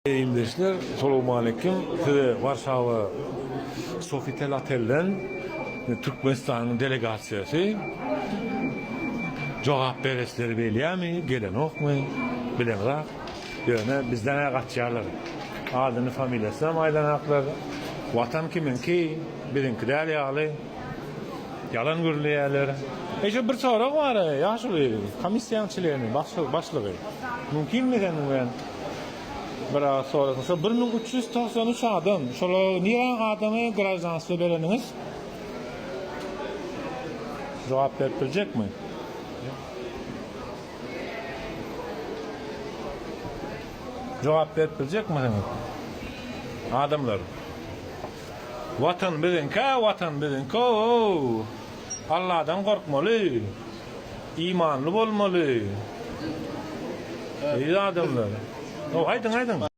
Ildeşler salowmaleýkim size Warşawa Sofitel otelden Türkmenistanyň delegasiýasy jogap beresleri belýämi gelenokmy bilemzak ýöne bizden-ä gaçýarlar adyny familiýasynam aýdanaklar watan kimiňki biziňki däl ýaly ýalan gürleýärler. Eý şo bir sorag bar-a ýaşuly komissiýaň çleni başlygy mümkinmi seniň bilen Bir agyz sorasyn. Şo 1393 adam, şolara niräň adamy graždanstwo bereniňiz? Jogap berip biljekmi? Jogap berip biljekmisiňiz? Adamlar. Watan biziňkä, watan biziňki-ow. Alladan gorkmaly. Imanly bolmaly. Eziz adamlar. Aýdyň, aýdyň.